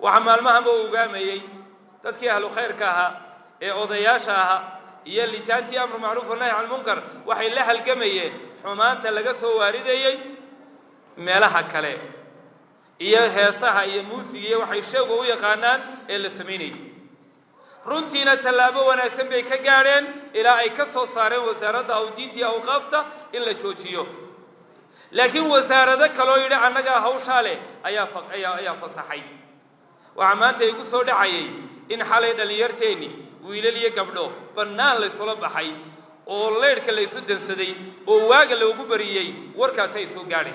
Waxaa maalmahanba u ogaamayey dadkii ahlu khayrka ahaa ee odayaasha ahaa iyo lijaantii amru macruuf wanahy can lmunkar, waxay la halgamayeen xumaanta laga soo waaridayey meelaha kale iyo heesaha iyo muusiga iyo waxay sheegu u yaqaanaan ee la samaynayay. Runtiina tallaabo wanaagsan bay ka gaadheen, ilaa ay ka soo saareen wasaaradda awdiinta iyo awqaafta in la joojiyo. Laakiin wasaarado kaloo yidhi annagaa hawshaa leh ayaa fasaxay. Waxaa maanta igu soo dhacayay in xalay dhallinyarteenni, wiilal iyo gabdho, bannaan laysula baxay oo leydhka laysu dansaday oo waaga loogu bariyey. Warkaasi ay soo gaadhay.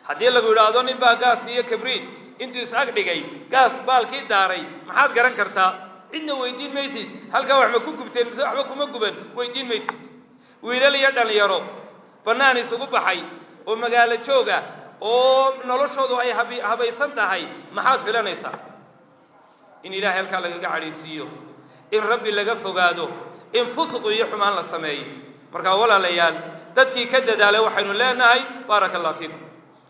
Haddii lagu yidhaahdo nin baa gaas iyo kabriid intuu is-ag dhigay gaas baalkii daaray, maxaad garan kartaa? Cidna weydiin maysid. Halkaa waxba ku gubteen mise waxba kuma guban, weydiin maysid. Wiilal iyo dhallinyaro bannaan isugu baxay oo magaalo joog ah oo noloshoodu ay habaysan tahay, maxaad filanaysaa? In Ilaahay halkaa lagaga cadhaysiiyo, in Rabbi laga fogaado, in fusuq iyo xumaan la sameeyo. Markaa walaalayaal, dadkii ka dadaalay waxaynu leenahay baaraka Allah fiikum,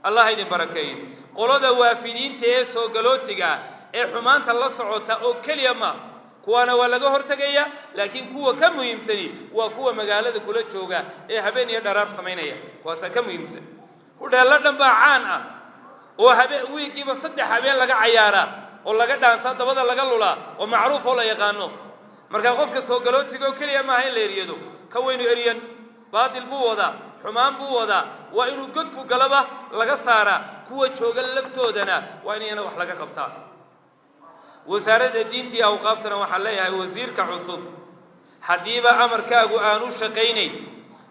Allah idin barakeeyo. Qolada waafidiinta ee soo galootiga ee xumaanta la socota oo keliya ma kuwaana waa laga hortegaya, laakiin kuwa ka muhiimsani waa kuwa magaalada kula jooga ee habeen iyo dharaar samaynaya. Kuwaasaa ka muhiimsan. Hudheello dhan baa caan ah oo habeen wiigiiba 3 habeen laga cayaaraa oo laga dhaansaa, dabada laga lulaa, oo macruuf oo la yaqaano. Marka qofka soo galootiga oo keliya maaha in la eryado. Ka waynu eryan, baatil buu wadaa, xumaan buu wadaa, waa inuu godku galaba laga saaraa. Kuwa jooga laftoodana waa in iyana wax laga qabtaa. Wasaaradda diinta iyo awqaaftana waxaan leeyahay, wasiirka cusub, haddiiba amarkaagu aanu shaqaynayn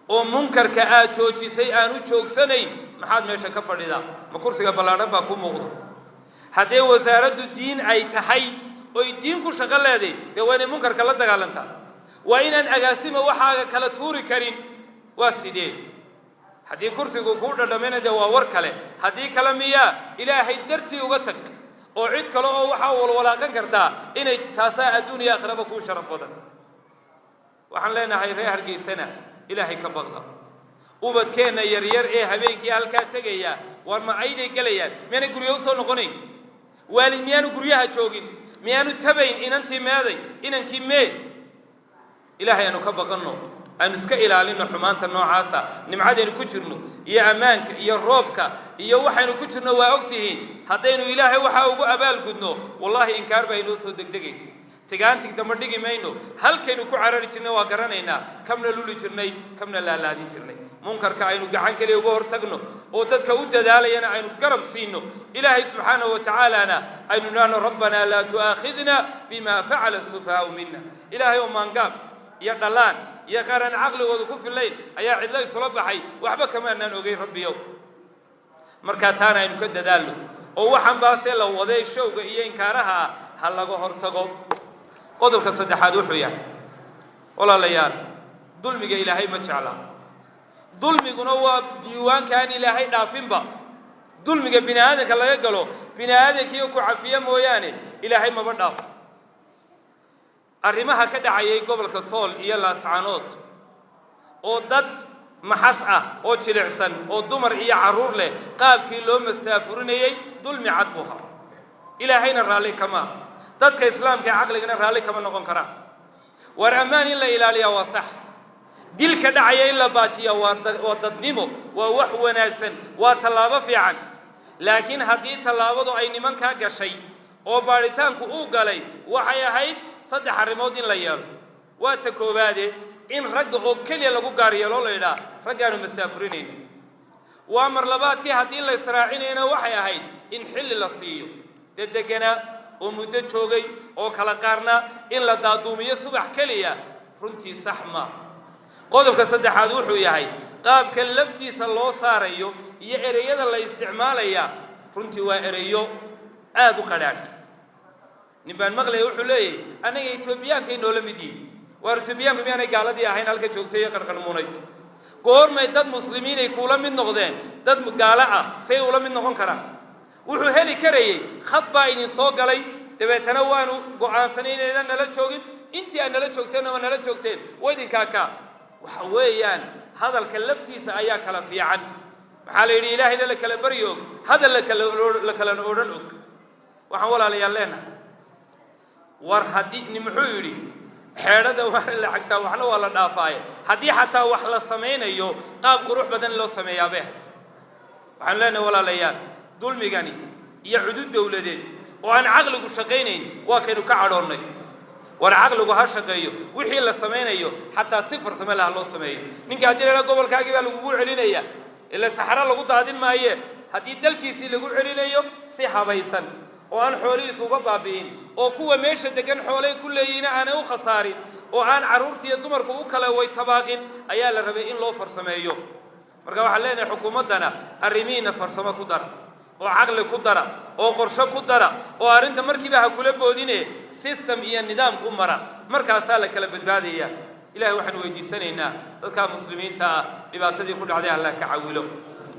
oo munkarka aad joojisay aanu joogsanayn, maxaad meesha ka fadhidaa? Ma kursiga ballaadhan baa ku muuqda? Haddee wasaaraddu diin ay tahay oy diin ku shaqo leeday, dee waa inay munkarka la dagaalantaa. Waa inaan agaasima waxaaga kala tuuri karin. Waa sidee? Haddii kursigu kuu dhadhamayna, dee waa war kale. Haddii kale miyaa, Ilaahay dartii uga tag oo cid kale oo waxaa walwalaaqan kartaa inay taasaa adduun iyo aakhiraba kuu sharaf badan. Waxaan leenahay reer Hargeysana, Ilaahay ka baqda. Ubadkeenna yaryar ee habeenkii halkaa tegaya, war ma ayday gelayaan? Miyaanay guryo usoo noqonayn? Waalid miyaanu guryaha joogin? Miyaanu tabayn inantii meeday, inankii mee? Ilaahay aanu ka baqanno, aynu iska ilaalinno xumaanta noocaasa. Nimcadaynu ku jirno iyo ammaanka iyo roobka iyo waxaynu ku jirno waa ogtihiin. Haddaynu Ilaahay waxaa ugu abaalgudno, wallaahi inkaar baa inoo soo degdegaysa. Tigaantig damba dhigi mayno. Halkaynu ku carari jirnay waa garanaynaa, kamna luli jirnay, kamna laalaadin jirnay. Munkarka aynu gacan keliya uga hortagno oo dadka u dadaalayana aynu garab siino. Ilaahay subxaanahu wa tacaalana aynu nidhaahno: rabbanaa laa tu'aakhidna bima facala asufahaau mina. Ilaahay oo maangaab iyo dhallaan iyo qaar aan caqligooda ku fillayn ayaa cidlo isula baxay, waxba kamaanaan ogeyn, Rabbiyow. Markaa taana aynu ka dadaalno oo waxaan baasee la waday showga iyo inkaaraha ah ha laga hortago. Qodobka saddexaad wuxuu yahay, walaalayaal, dulmiga Ilaahay ma jecla. Dulmiguna waa diiwaankaan Ilaahay dhaafinba. Dulmiga bini aadamka laga galo, bini aadamkiiyo ku cafiya mooyaane, Ilaahay maba dhaafo. Arrimaha ka dhacayay gobolka Sool iyo Laascaanood oo dad maxas ah oo jilicsan oo dumar iyo carruur leh qaabkii loo mastaafurinayey, dulmi cad buu ahaa. Ilaahayna raalli kama aha, dadka islaamka ee caqligana raalli kama noqon karaan. Waar ammaan in la ilaaliyaa waa sax, dilka dhacaya in la baajiya waa dadnimo, waa wax wanaagsan, waa tallaabo fiican. Laakiin haddii tallaabadu ay nimankaa gashay oo baadhitaanku uu galay, waxay ahayd saddex arrimood in la yeelo. Waa ta koowaade, in ragga oo keliya lagu gaar yeelo, la yidhaah raggaanu mastaafurinayna. Waa mar labaadkii, haddii la israacinayna, waxay ahayd in xilli la siiyo dee deganaa oo muddo joogay oo kala qaarna. In la daaduumiyo subax keliya runtii sax maa. Qodobka saddexaad wuxuu yahay qaabka laftiisa loo saarayo iyo ereyada la isticmaalaya. Runtii waa ereyo aada u qadhaadh. Nin baan maqlaya, wuxuu leeyahay annaga Etoobiyaanka noola mid yihin. Waar Etoobiyaanku miyaanay gaaladii ahayn halka joogtay iyo qarqarmuunayd? Goormay dad muslimiinay kuula mid noqdeen? Dad gaalo ah say ula mid noqon karaan? Wuxuu heli karayey khad baa idin soo galay, dabeetana waanu go'aansanay inaydan nala joogin. Intii aad nala joogteenna waa nala joogteen, waa idinkaa kaa. Waxa weeyaan hadalka laftiisa ayaa kala fiican. Maxaa la yidhi? Ilaahayna la kala baryo og, hadal la kala odhan og. Waxaan walaalayaal leenahay, war haddii ni muxuu yidhi, xeedhada waana la cagtaa, waxna waa la dhaafaaye. Haddii xataa wax la samaynayo, qaab qurux badan loo sameeyaa bay ahayd. Waxaanu leenahay walaalayaal, dulmigani iyo cudud dowladeed oo aan caqligu shaqaynayn waa kaynu ka cadhoonnay. War caqligu ha shaqeeyo, wixii la samaynayo xataa si farsamo laha loo sameeyo. Ninka haddii la gobolkaagii baa lagugu celinaya, ila saxro lagu daadin maaye, haddii dalkiisii lagu celinayo si habaysan oo aan xoolihiisu uga baabi'in, oo kuwa meesha degan xoolay ku leeyihiina aanay u khasaarin, oo aan carruurta iyo dumarku u kala way tabaaqin, ayaa la rabay in loo farsameeyo. Marka waxaan leenahay xukuumaddana, arrimihiina farsamo ku dara, oo caqli ku dara, oo qorsho ku dara, oo arrinta markiiba ha kula boodine system iyo nidaam u mara. Markaasaa la kala badbaadaya. Ilahay waxaanu weydiisanaynaa dadka muslimiinta ah dhibaatadii ku dhacday Allah ka cawilo.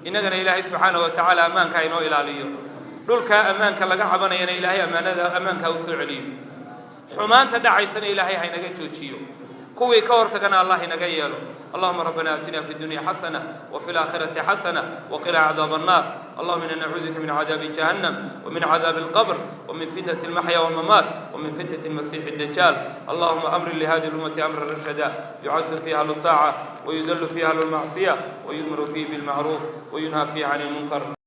Innagana Ilaahay subxaanahu wa tacaala ammaanka inoo ilaaliyo. Dhulkaa ammaanka laga cabanayana Ilaahay ammaanada ammaanka u soo celiyo. Xumaanta dhacaysana Ilaahay ha inaga joojiyo, kuwii ka hortagana Allah inaga yeelo. اللهم ربنا اتنا في الدنيا حسنه وفي الاخره حسنه وقنا عذاب النار. اللهم انا نعوذ بك من عذاب جهنم، ومن عذاب القبر، ومن فتنه المحيا والممات، ومن فتنه المسيح الدجال. اللهم امر لهذه الامه امرا رشدا، يعز فيها اهل الطاعه، ويذل فيها اهل المعصيه، ويؤمر فيه بالمعروف، وينهى فيه عن المنكر.